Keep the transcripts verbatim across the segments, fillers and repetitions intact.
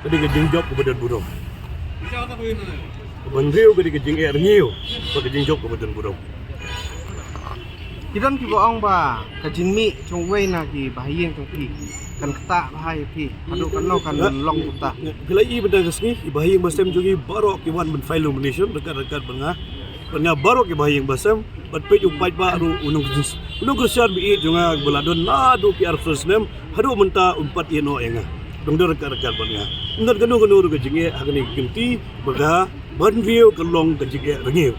Ka dei ka jingjop kaba don burom. Ka ban riew ka dei ka jingeh rngiew, ba ka jingjop kaba don burom. Ki don kiba ong ba ka jingmih jong uwei na ki bahaïing jong phi kan ktah bha ïa phi, haduh katno kan long kumta. Phi la i mynta ka sngi, i bahaïing basem jong ngi baroh ki wan ban file nomination ryngkat ryngkat bad nga. Bad nga baroh ki bahaïing basem, bad peit u paidbah ruh u nongkyrshan, u nongkyrshan ba ïeit jong nga ba la don naduh ki arphew snem haduh mynta um pat ïehnoh ïa nga. Dang don ryngkat ryngkat bad nga. Ym don kano kano ruh ka jingeh ha kane ka kynti, ba ka ban riew ka long ka jingeh rngiew.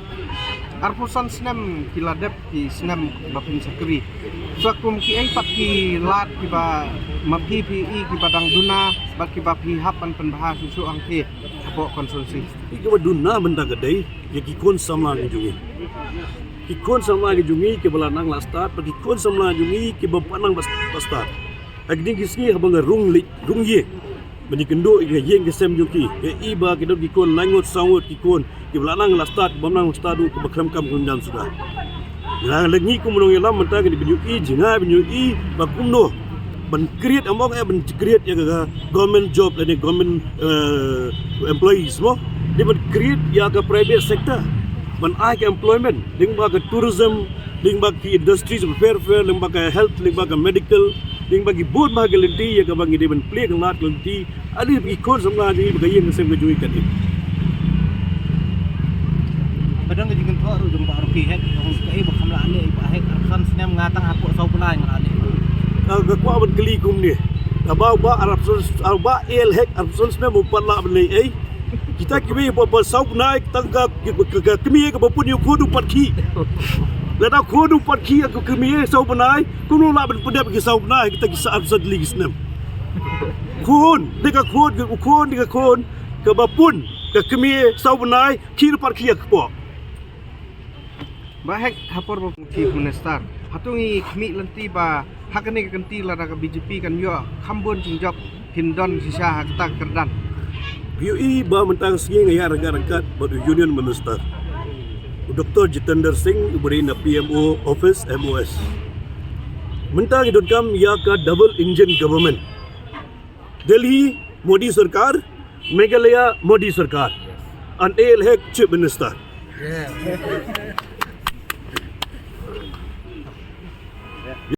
Arphew san snem ki la dep ki snem ba phin shakri. Sa kum kiei pat ki lad kiba ma phi phi i kiba dang duna bad kiba phi hap ban pynbha shuh shuh hangtei hapoh constituency? Ki kiba duna mynta ka dei ïa ki khun samla ki jong ngi. Ki khun samla ki jong ngi kiba la nang la stad, bad ki khun samla jong ngi kiba pat nang ba stad. Ha kine ki sngi haba nga rung leit rung ïing ban ïakynduh ïa ka ïing ka sem jong ki, nga i ba ki don ki khun lai ngut saw ngut ki khun kiba la nang la stad, bym nang stad ruh kiba khlem kam khlem jam suda. Nga la ngi kum u nongïalam mynta ngi dei ban ïohi, jngai ban ïohi ba kumno ban create, ym ong eh ban create ïa ka government job lane government, eh, employees mo. Dei ban create ïa ka private sector, ban ai ka employment lyngba ka tourism, lyngba ki industries bapher bapher, lyngba ka health, lyngba ka medical, lyngba ki bun bah ki lynti ïa kaba ngi dei ban plie ka lad ka lynti. Ani ba ki khun samla jong ngi ba ka ïing ka sem ka jong ngi kan im. Ba don ka jingkynthoh ruh jong Bah Rocky Hek, jong kaei ba kham lah leh Bah Hek, arphew san snem, nga tang hapoh saw bnai nga lah leh. Ka, ka kwah ban kylli kumne. Ka Bah, Bah, arphew san, Bah L Hek, arphew san snem u pat lah ban leh ei. Kita kiwei ba, ba saw bnai tang ka, ka, ka, ka kmie kaba pun ïa u khun u pat khih. Lada khun u pat khih ïa ka kmie saw bnai, kumno lah ban pyndep ki saw bnai kita ki sa arphew san tylli ki snem. Khun, dei ka khun, ka khun, dei ka khun kaba pun ka kmie saw bnai, khih u pat khih ïa ka kpoh. Bah Hek, ha por ba phi Chief Minister, hato ngi khmih lynti ba ha kane ka kynti lada ka B J P kan ïoh kham bun jingjop phin don shisha ha kata ka kyrdan? Phi ïohi ba mynta ka sngi nga ïaid ryngkat ryngkat bad u Union Minister, u Doktor Jitendra Singh, uba dei na P M O office, M O S. Mynta ngi donkam ïa ka double engine government. Delhi Modi Sarkar, Meghalaya Modi Sarkar, and A L Hek Chief Minister.